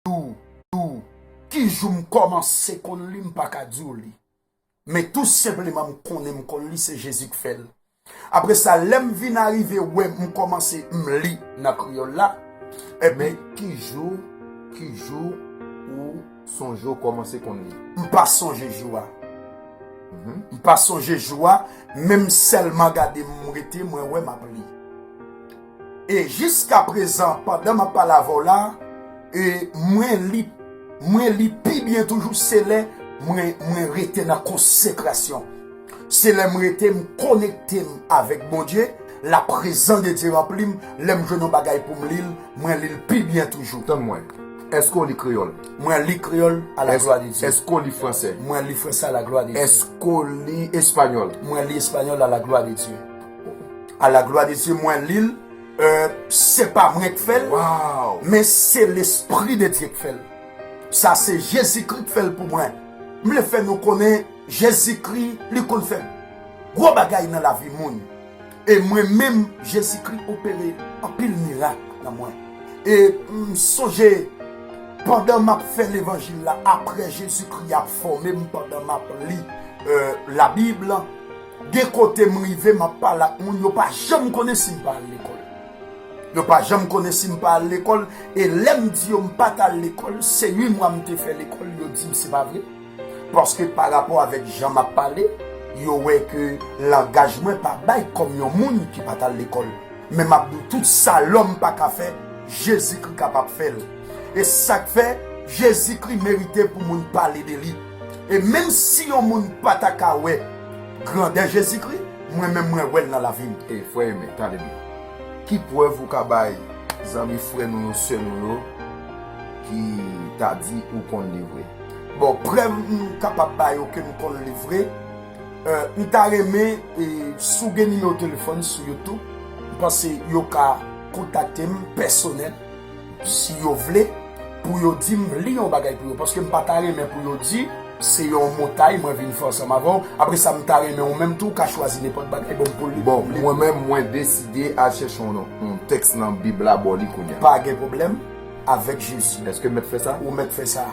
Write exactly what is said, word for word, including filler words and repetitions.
Tou, tou, ki jou m kòmanse konn li, m pa ka di w li. Men tou senpleman, m konnen m konn li, se Jezi k fè l. Apre sa, lè m vin arive wè m kòmanse m li nan kreyòl la, ebyen, Men ki jou, ki jou ou sonje w kòmanse konn li? M pa sonje jou a. M pa sonje jou a, men m sèlman gade m rete, mwen wè m ap li. E jiskaprezan, pandan m ap pale avè w la, e mwen li, mwen li pi byen toujou, se lè mwen, mwen rete nan konsekrasyon. Se lè m rete, m konekte m avèk Bondye, laprezan de Dye ranpli m, lè m jwenn yon bagay pou m li l, mwen li l pi byen toujou. Tann mwen, èske w li kreyòl? Mwen li kreyòl, à la gloire de Dieu. Èske w li franse? Mwen li franse, à la gloire de Dieu. Èske w li espanyòl? Mwen li espanyòl, à la gloire de Dieu. À la gloire de Dieu, mwen li l, euh, se pa mwen k fè l, men se Lespri de Dye k fè l. Sa se Jezikri k fè l pou mwen. M vle fè nou konnen Jezikri, li konn fè gwo bagay nan lavi moun. E mwen menm, Jezikri opere anpil mirak nan mwen. E m sonje, pandan m ap fè levanjil la, apre Jezikri ap fòme m, pandan m ap li euh, Labib, gen kote m rive, m ap pale ak moun, yo pa janm konnen si m pa al lekòl. Yo pa janm konnen si m pa al lekòl, e lè m di yo m pa t al lekòl, se uit mwa m te fè lekòl, yo di m se pa vre. Paske pa rapò avèk jan m ap pale, yo wè ke langaj mwen pa bay kòm yon moun ki pa t al lekòl. Men m ap di w, tout sa lòm pa ka fè, Jezikri kapab fè l. E sa k fè, Jezikri merite pou moun pale de li. E menm si yon moun pa ta ka wè grandè Jezikri, mwen menm mwen wè l nan lavi m. E frè Aimé, tande byen. Ki prèv ou ka bay zanmi, frè nou yo, sè nou yo, ki ta di ou konn li vre? Bon, prèv m kapab ba yo ke m konn li vre, euh, m ta renmen, e, si w gen nimewo telefòn sou YouTube, m panse yo ka kontakte m pèsonèl, si yo vle, pou yo di m li yon bagay pou yo. Paske m pa ta renmen pou yo di, se yon montay mwen vin fè ansanm avè w. Apre sa, m ta renmen ou menm tou, w ka chwazi nenpòt bagay, ban m pou li. Bon, mwen menm, mwen deside al chèche yon, yon tèks nan Bib la, ba w li kounye a. Pa gen pwoblèm, avèk Jezi. Èske m mèt fè sa? Ou mèt fè sa.